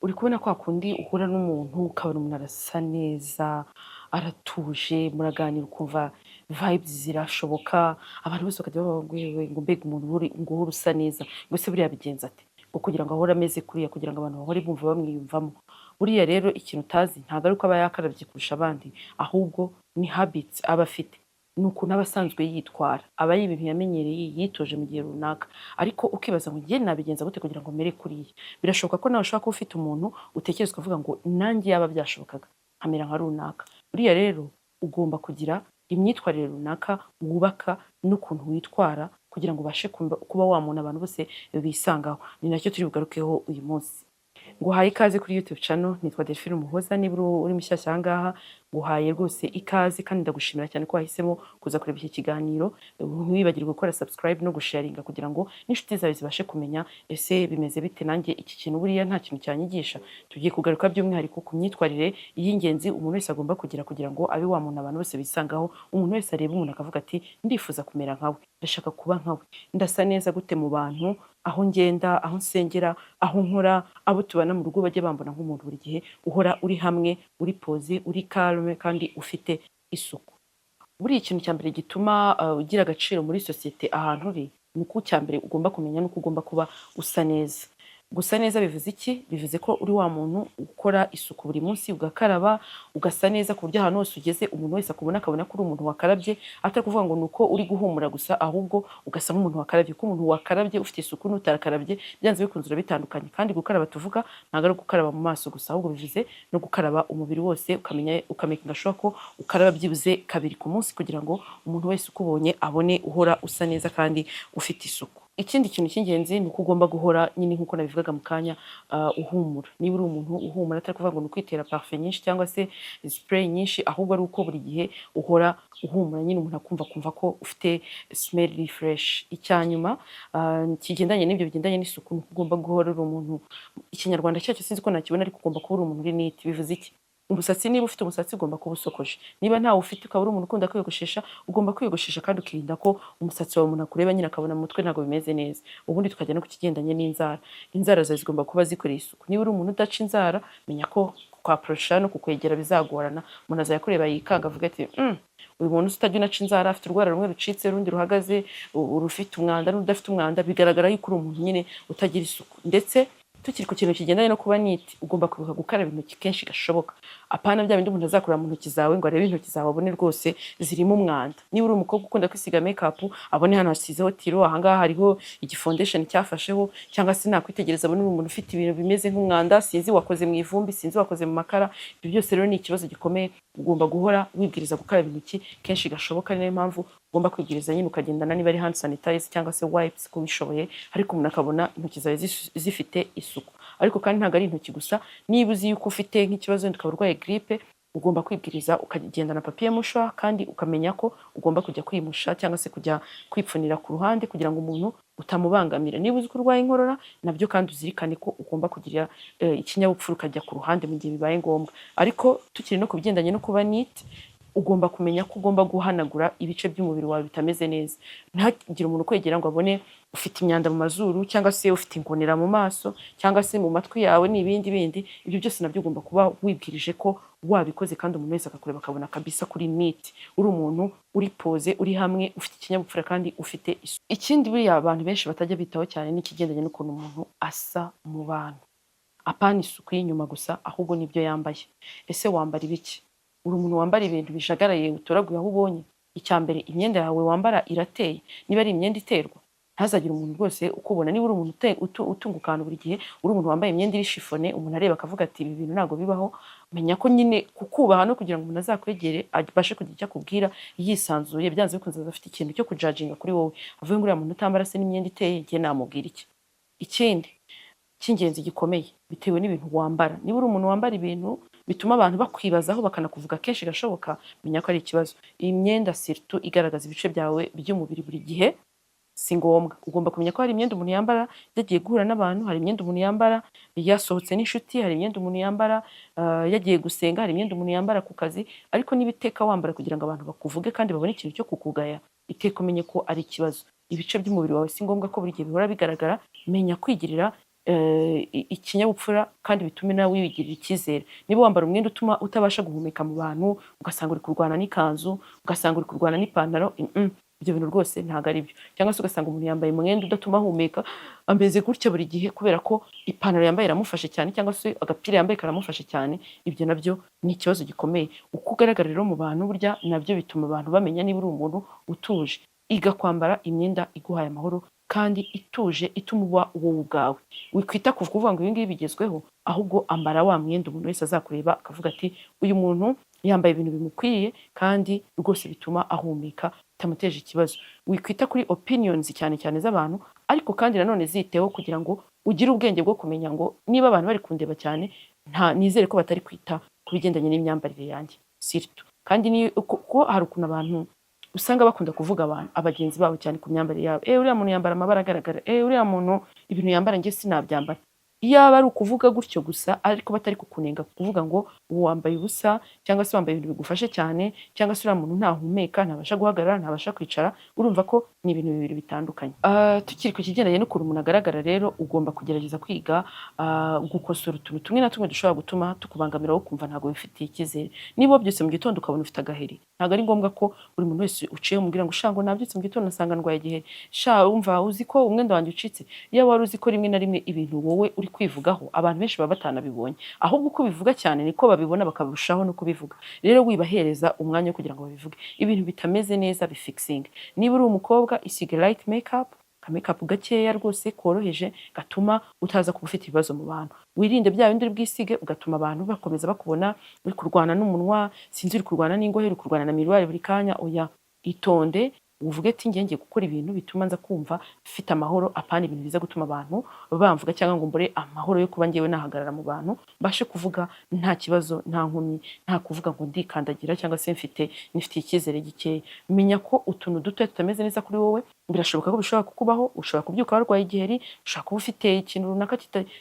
Uri kubona kwa kundi uhura n'umuntu ukabona umuntu arasa neza, aratuje, muraganira ukumva vibes zirashoboka, abantu bose bakajya bavuga ngo yewe, ngo mbega umuntu ngo uhora usa neza, ngo ese buriya abigenza ate? Ngo kugira ngo ahore ameze kuriya, kugira ngo abantu bahore bumva bamwiyumvamo. Buriya rero ikintu utazi ntabwo ari uko aba yakarabye kurusha abandi, ahubwo ni habits aba afite. Ni ukuntu aba asanzwe yitwara, aba ari ibintu yamenyereye, yitoje mu gihe runaka, ariko ukibaza ngo njye nabigenza gute kugira ngo mere kuriya? Birashoboka ko nawe ushobora kuba ufite umuntu utekereza ukavuga ngo nanjye yaba byashobokaga nkamera nka runaka. Buriya rero ugomba kugira imyitwarire runaka wubaka n'ukuntu witwara kugira ngo ubashe kuba wa muntu abantu bose bisangaho. Ni nacyo turi bugarukeho uyu munsi. Nguhaye ikaze kuri YouTube channel, nitwa Delphine Umuhoza. Niba uri mushyashya aha ngaha, nguhaye rwose ikaze kandi ndagushimira cyane ko wahisemo kuza kureba iki kiganiro. Ntiwibagirwe gukora subscribe no gusharinga kugira ngo n'inshuti zawe zibashe kumenya ese bimeze bite, nanjye iki kintu buriya nta kintu cyanyigisha. Tugiye kugaruka by'umwihariko ku myitwarire y'ingenzi umuntu wese agomba kugira kugira ngo abe wa muntu abantu bose bisangaho, umuntu wese areba umuntu akavuga ati ndifuza kumera nkawe, ndashaka kuba nkawe. Ndasa neza gute mu bantu, aho ngenda, aho nsengera, aho nkora, abo tubana mu rugo bajye bambona nk'umuntu buri gihe uhora uri hamwe, uri posé, uri calme kandi ufite isuku. Buriya ikintu cya mbere gituma ugira agaciro muri sosiyete ahantu uri, ni uko icya mbere ugomba kumenya ni uko ugomba kuba usa neza. Gusa neza bivuze iki? Bivuze ko uri wa muntu ukora isuku buri munsi, ugakaraba, ugasa neza ku buryo ahantu hose ugeze umuntu wese akubona akabona ko uri umuntu wakarabye, atari kuvuga ngo ni uko uri guhumura gusa, ahubwo ugasa nk'umuntu wakarabye, kuko umuntu wakarabye ufite isuku n'utarakarabye byanze bikunze urabitandukanye. Kandi gukaraba tuvuga ntabwo ari ugukaraba mu maso gusa, ahubwo bivuze no gukaraba umubiri wose, ukamenya ukamakinga sure ko ukaraba byibuze kabiri ku munsi kugira ngo umuntu wese ukubonye abone uhora usa neza kandi ufite isuku. Ikindi kintu cy'ingenzi ni uko ugomba guhora nyine, nk'uko nabivugaga mu kanya, uhumura. Niba uri umuntu uhumura, atari kuvuga ngo ni ukwitera parfum nyinshi cyangwa se spray nyinshi, ahubwo ari uko buri gihe uhora uhumura nyine, umuntu akumva ko ufite smell fresh. Icya nyuma kigendanye n'ibyo bigendanye n'isuku ni uko ugomba guhora uri umuntu, Ikinyarwanda cyacyo sinzi ko nakibona, ariko ugomba kuba uri umuntu uri neat. Bivuze iki? Umusatsi, niba ufite umusatsi ugomba kuba usokoje. Niba ntawo ufite ukaba uri umuntu ukunda kwiyogoshesha, ugomba kwiyogoshesha kandi ukirinda ko umusatsi wawe umuntu akureba nyine akabona mu mutwe ntabwo bimeze neza. Ubundi tukajya no ku kigendanye n'inzara. Inzara zawe zigomba kuba zikoreye isuku. Niba uri umuntu udaca inzara, menya ko kwapprocha no kukwegera bizagorana. Umuntu azajya kureba yikanga, avuga ati uyu muntu utajya unaca inzara, afite urwara rumwe rucitse, urundi ruhagaze, urufite umwanda n'udafite umwanda, bigaragara yuko uri umuntu nyine utagira isuku. Ndetse tukiri ku kintu kigendanye no kuba neat, ugomba kwibuka gukaraba intoki kenshi gashoboka. Apana bya bindi umuntu azakureba mu ntoki zawe ngo arebe intoki zawe abone rwose zirimo umwanda. Niba uri umukobwa ukunda kwisiga makeup, abone hano hasizeho tiro, ahangaha hariho igifoundation cyafasheho, cyangwa se nakwitegereza abone uri umuntu ufite ibintu bimeze nk'umwanda, sinzi wakoze mu ivumbi, sinzi wakoze mu makara. Ibyo byose rero ni ikibazo gikomeye. Ugomba guhora wibwiriza gukaraba intoki kenshi gashoboka. Niyo mpamvu ugomba kwibwiriza nyine ukagendana niba ari hand sanitizer cyangwa se wipes ku ubishoboye, ariko umuntu akabona intoki zawe zifite isuku. Ariko kandi ntabwo ari intoki gusa. Niba uzi yuko ufite nk'ikibazo, wenda ukaba urwaye grippe, ugomba kwibwiriza ukagendana papier mouchoir, kandi ukamenya ko ugomba kujya kwimusha cyangwa se kujya kwipfunira ku ruhande kugira ngo umuntu utamubangamira. Niba uzi ko urwaye inkorora, nabyo kandi uzirikane ko ugomba kugira ikinyabupfura, ukajya ku ruhande mu gihe bibaye ngombwa. Ariko tukiri no ku bigendanye no kuba neat, ugomba kumenya ko ugomba guhanagura ibice by'umubiri wawe bitameze neza. Ntihagire umuntu ukwegera ngo abone ufite imyanda mu mazuru, cyangwa se ufite ingonera mu maso, cyangwa se mu matwi yawe n'ibindi bindi. Ibyo byose nabyo ugomba kuba wibwirije ko wabikoze, kandi umuntu wese akakureba akabona kabisa kuri neat, uri umuntu uri posé, uri hamwe, ufite ikinyabupfura kandi ufite isuku. Ikindi buriya abantu benshi batajya bitaho cyane ni ikigendanye n'ukuntu umuntu asa mu bantu. Apana isuku y'inyuma gusa, ahubwo n'ibyo yambaye. Ese wambara ibiki? Uri umuntu wambara ibintu bijagaraye, utoraguye aho ubonye? Icya mbere, imyenda yawe wambara irateye? Niba ari imyenda iterwa, ntazagire umuntu rwose ukubona. Niba uri umuntu utunguka ahantu buri gihe, uri umuntu wambaye imyenda iri chiffon, umuntu areba akavuga ati ibi bintu ntabwo bibaho, menya ko nyine kukubaha no kugira ngo umuntu azakwegere abashe kugira icyo akubwira yisanzuye, byanze bikunze aza afite ikintu cyo kujudginga kuri wowe, avuge ngo uriya muntu utambara se n'imyenda iteye, njye namubwira iki? Ikindi cy'ingenzi gikomeye, bitewe n'ibintu wambara. Niba uri umuntu wambara ibintu bituma abantu bakwibazaho bakanakuvuga kenshi gashoboka, menya ko ari ikibazo. Iyi myenda surtout igaragaza ibice byawe by'umubiri buri gihe si ngombwa. Ugomba kumenya ko hari imyenda umuntu yambara yagiye guhura n'abantu, hari imyenda umuntu yambara yasohotse n'inshuti, hari imyenda umuntu yambara yagiye gusenga, hari imyenda umuntu yambara ku kazi. Ariko niba iteka wambara kugira ngo abantu bakuvuge kandi babone ikintu cyo kukugaya, iteka umenye ko ari ikibazo. Ibice by'umubiri wawe si ngombwa ko buri gihe bihora bigaragara. Menya kwigirira ikinyabupfura kandi bitume nawe wigirira icyizere. Niba wambara umwenda utuma utabasha guhumeka mu bantu, ugasanga uri kurwana n'ikanzu, ugasanga uri kurwana n'ipantaro, ibyo bintu rwose ntabwo ari byo. Cyangwa se ugasanga umuntu yambaye umwenda udatuma ahumeka, ameze gutya buri gihe kubera ko ipantaro yambaye iramufashe cyane, cyangwa se agapira yambaye karamufashe cyane, ibyo nabyo ni ikibazo gikomeye. Uko ugaragara rero mu bantu burya nabyo bituma abantu bamenya niba uri umuntu utuje. Iga kwambara imyenda iguhaye amahoro kandi ituje, ituma uba wowe ubwawe. Wikwita ku kuvuga ngo ibi ngibi bigezweho, ahubwo ambara wa mwenda umuntu wese azakureba akavuga ati: "Uyu muntu yambaye ibintu bimukwiriye kandi rwose bituma ahumeka bitamuteje ikibazo." Wikwita kuri opinions cyane cyane z'abantu, ariko kandi nanone ziteho kugira ngo ugire ubwenge bwo kumenya ngo niba abantu bari kundeba cyane, nta nizere ko batari kwita ku bigendanye n'imyambarire yanjye surtout. Kandi ni kuko hari ukuntu abantu usanga bakunda kuvuga abantu abagenzi babo cyane ku myambarire yabo: "Eh, uriya muntu yambara amabara agaragara, eh, uriya muntu ibintu yambara njye sinabyambara." Iyaba ari ukuvuga gutyo gusa ariko batari kukunenga, kuvuga ngo ubu wambaye ubusa, cyangwa se wambaye ibintu bigufashe cyane, cyangwa se uriya muntu ntahumeka, ntabasha guhagarara, ntabasha kwicara, urumva ko ni ibintu bibiri bitandukanye. Tukiri ku kigendanye n'ukuntu umuntu agaragara rero, ugomba kugerageza kwiga gukosora utuntu tumwe na tumwe dushobora gutuma tukubangamira, wowe ukumva ntabwo wifitiye icyizere. Niba wabyutse mu gitondo ukabona ufite agaheri, ntabwo ari ngombwa ko buri muntu wese uciye umubwira ngo: "Sha, ngo nabyutse mu gitondo nasanga ndwaye igiheri, sha, umva, uzi ko umwenda wanjye ucitse." Iyo wari uzi ko rimwe na rimwe ibintu wowe uri kwivugaho abantu benshi baba batanabibonye, ahubwo uko ubivuga cyane niko babibona bakarushaho no kubivuga. Rero wibahereza umwanya wo kugira ngo babivuge. Ibintu bitameze neza, bifixinge. Niba uri umukobwa, isige light makeup, makeup gakeya rwose koroheje gatuma utaza kuba ufite ibibazo mu bantu. Wirinde bya bindi uri bwisige ugatuma abantu bakomeza bakubona uri kurwana n'umunwa, sinzi, uri kurwana n'ingohe, uri kurwana na miroir buri kanya. Oya, itonde, uvuge ati: "Ngiye ngiye gukora ibintu bituma nza kumva mfite amahoro, apana ibintu biza gutuma abantu bamvuga, cyangwa ngo mbure amahoro yo kuba ngewe nahagarara mu bantu, mbashe kuvuga nta kibazo, nta nkomyi, nta kuvuga ngo ndikandagira cyangwa se nifitiye icyizere gikeya." Menya ko utuntu duto tutameze neza kuri wowe birashoboka ko bishobora kukubaho. Ushobora kubyuka warwaye igiheri, ushobora kuba ufite ikintu runaka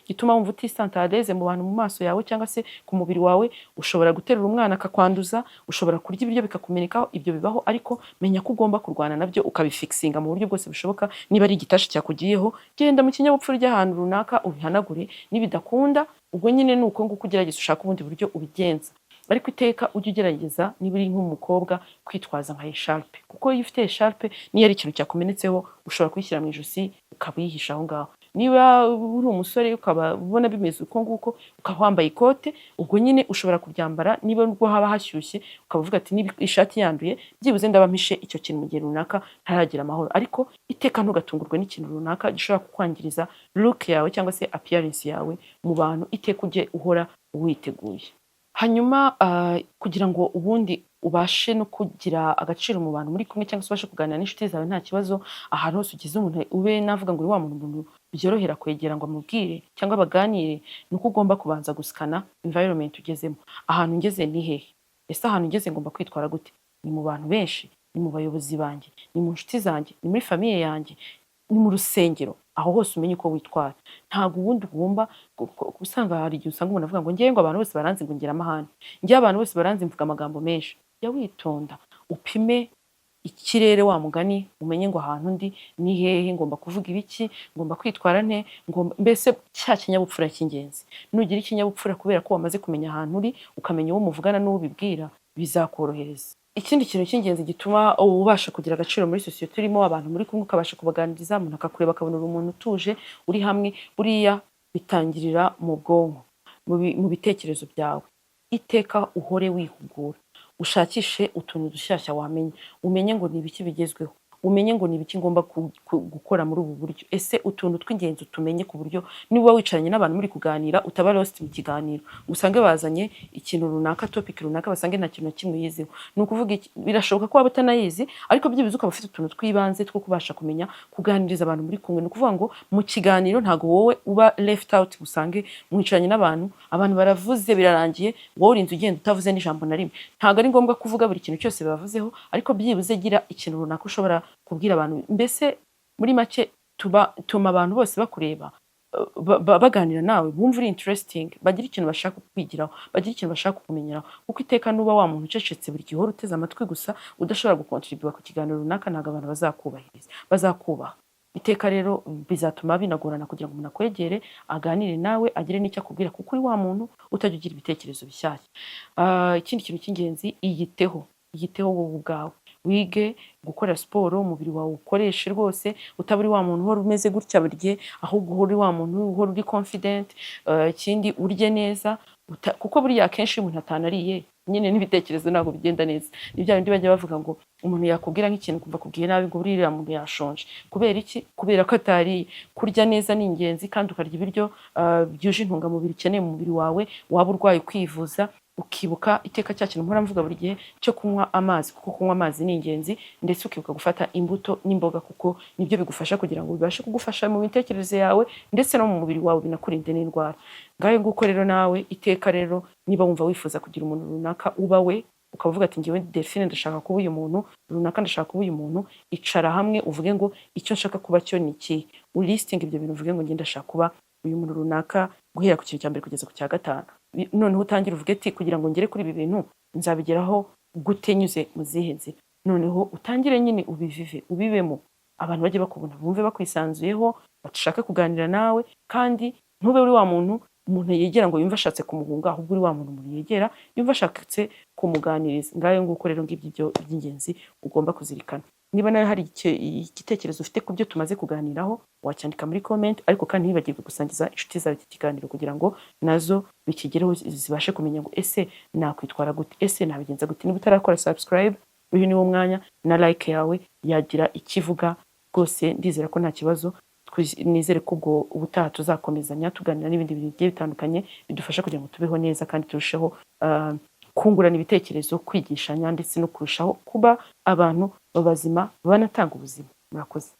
gituma wumva utisanta à l'aise mu bantu, mu maso yawe cyangwa se ku mubiri wawe. Ushobora guterura umwana akakwanduza, ushobora kurya ibiryo bikakumenekaho, ibyo bibaho. Ariko menya ko ugomba kurwana nabyo, ukabifixinga mu buryo bwose bushoboka. Niba ari igitashi cyakugiyeho, genda mu kinyabupfura ry'ahantu runaka ubihanagure. Nibidakunda, ubwo nyine ni uko nguko, ugerageza ushaka ubundi buryo ubigenza. Ariko iteka ujye ugerageza, niba uri nk'umukobwa, kwitwaza nka écharpe, kuko iyo ufite écharpe, niyo ari ikintu cyakumenetseho, ushobora kuyishyira mu ijosi ukaba uyihisha aho ngaho. Niba uri umusore ukaba ubona bimeze uko nguko, ukaba wambaye ikote, ubwo nyine ushobora kuryambara niba nubwo haba hashyushye, ukaba uvuga ati: "Niba ishati yanduye, byibuze ndaba mpishe icyo kintu mu gihe runaka ntaragira amahoro." Ariko iteka ntugatungurwe n'ikintu runaka gishobora kukwangiriza look yawe cyangwa se appearance yawe mu bantu. Iteka ujye uhora witeguye. Hanyuma kugira ngo ubundi ubashe no kugira agaciro mu bantu muri kumwe, cyangwa se ubashe kuganira n'inshuti zawe nta kibazo, ahantu hose ugeze umuntu ube navuga ngo uri wa muntu umuntu byorohera kwegera ngo amubwire cyangwa baganire, ni uko ugomba kubanza gusikana environment ugezemo. Ahantu ngeze ni hehe? Ese ahantu ngeze ngomba kwitwara gute? Ni mu bantu benshi? Ni mu bayobozi banjye? Ni mu nshuti zanjye? Ni muri famille yanjye? Ni mu rusengero? Aho hose umenye uko witwara. Ntabwo ubundi ugomba usanga hari igihe usanga umuntu avuga ngo: "Ngewe ngo abantu bose baranzi, ngo ngira amahane, ngewe abantu bose baranzi, mvuga amagambo menshi." Jya witonda, upime ikirere wa mugani, umenye ngo ahantu ndi ni hehe, ngomba kuvuga ibiki, ngomba kwitwara nte, ngomba mbese cya kinyabupfura cy'ingenzi. Nugira ikinyabupfura kubera ko wamaze kumenya ahantu uri, ukamenya uwo muvugana n'uwo ubibwira, bizakorohereza. Ikindi kintu cy'ingenzi gituma ubasha kugira agaciro muri sosiyete urimo, abantu muri kumwe ukabasha kubaganiriza, umuntu akakureba akabona uri umuntu utuje uri hamwe, buriya bitangirira mu bwonko, mu bitekerezo byawe. Iteka uhore wihugura, ushakishe utuntu dushyashya wamenya, umenye ngo ni ibiki bigezweho, umenye ngo ni ibiki ngomba gukora muri ubu buryo. Ese utuntu tw'ingenzi utumenye, ku buryo niba wicaranye n'abantu muri kuganira utaba lost mu kiganiro, ngo usange bazanye ikintu runaka, topic runaka, basange nta kintu na kimwe uyiziho. Ni ukuvuga iki? Birashoboka ko waba utanayizi, ariko byibuze ukaba ufite utuntu tw'ibanze two kubasha kumenya kuganiriza abantu muri kumwe. Ni ukuvuga ngo mu kiganiro ntabwo wowe uba left out, usange mwicaranye n'abantu, abantu baravuze birarangiye, wowe urinze ugenda utavuze n'ijambo na rimwe. Ntabwo ari ngombwa kuvuga buri kintu cyose bavuzeho, ariko byibuze gira ikintu runaka ushobora kubwira abantu. Mbese muri make tuba tuma abantu bose bakureba, baganira nawe, bumva uri interesting, bagira ikintu bashaka kwigiraho, bagira ikintu bashaka kukumenyeraho. Kuko iteka nuba wa muntu ucecetse, buri gihe uhora uteze amatwi gusa, udashobora gukontribuwa ku kiganiro runaka, ntabwo abantu bazakubahiriza, bazakubaha. Iteka rero bizatuma binagorana kugira ngo umuntu akwegere, aganire nawe, agire n'icyo akubwira, kuko uri wa muntu utajya ugira ibitekerezo bishyashya. Ikindi kintu cy'ingenzi, iyiteho, iyiteho wowe ubwawe, wige gukora siporo, umubiri wawe ukoreshe rwose, utaba uri wa muntu uhora umeze gutya buri gihe, ahubwo uhora uri wa muntu uhora uri confident. Ikindi, urye neza, kuko buriya akenshi iyo umuntu atanariye nyine n'ibitekerezo ntabwo bigenda neza. Ni bya bindi bajya bavuga ngo umuntu yakubwira nk'ikintu ukumva akubwiye nabi, ngo buriya muntu yashonje. Kubera iki? Kubera ko atariye. Kurya neza ni ingenzi, kandi ukarya ibiryo byuje intungamubiri ukeneye mu mubiri wawe. Waba urwaye, kwivuza, ukibuka iteka cya kintu mpora mvuga buri gihe cyo kunywa amazi, kuko kunywa amazi ni ingenzi, ndetse ukibuka gufata imbuto n'imboga, kuko nibyo bigufasha kugira ngo bibashe kugufasha mu mitekerereze yawe ndetse no mu mubiri wawe, binakurinde n'indwara. Ngayo nguko rero. Nawe iteka rero, niba wumva wifuza kugira umuntu runaka uba we, ukaba uvuga ati: "Ngewe Delphine ndashaka kuba uyu muntu runaka, ndashaka kuba uyu muntu," icara hamwe uvuge ngo: "Icyo nshaka kuba cyo ni iki?" Ulistinga ibyo bintu, uvuge ngo: "Njye ndashaka kuba uyu muntu runaka," guhera ku kintu cya mbere kugeza ku cya gatanu. Noneho utangire uvuge ati: "Kugira ngo ngere kuri ibi bintu nzabigeraho gute? Nyuze mu zihe nzira?" Noneho utangire nyine ubivive, ubibemo, abantu bajye bakubona bumve bakwisanzuyeho, bashake kuganira nawe. Kandi ntube uri wa muntu umuntu yegera ngo yumve ashatse kumuhunga, ahubwo uri wa muntu umuntu yegera yumva ashatse kumuganiriza. Ngayo nguko rero, ngibyo ibyo by'ingenzi ugomba kuzirikana. Niba nawe hari igitekerezo ufite ku byo tumaze kuganiraho, wacyandika muri comment. Ariko kandi ntiwibagirwe gusangiza inshuti zawe iki kiganiro kugira ngo nazo bikigereho, zibashe kumenya ngo: "Ese nakwitwara gute? Ese nabigenza gute?" Niba utarakora subscribe, uyu ni wo mwanya, na like yawe yagira ikivuga rwose. Ndizera ko nta kibazo. Nizere ko ubwo ubutaha tuzakomezanya tuganira n'ibindi bintu bigiye bitandukanye bidufasha kugira ngo tubeho neza kandi turusheho kungurana ibitekerezo, kwigishanya, ndetse no kurushaho kuba abantu bazima banatanga ubuzima. Murakoze.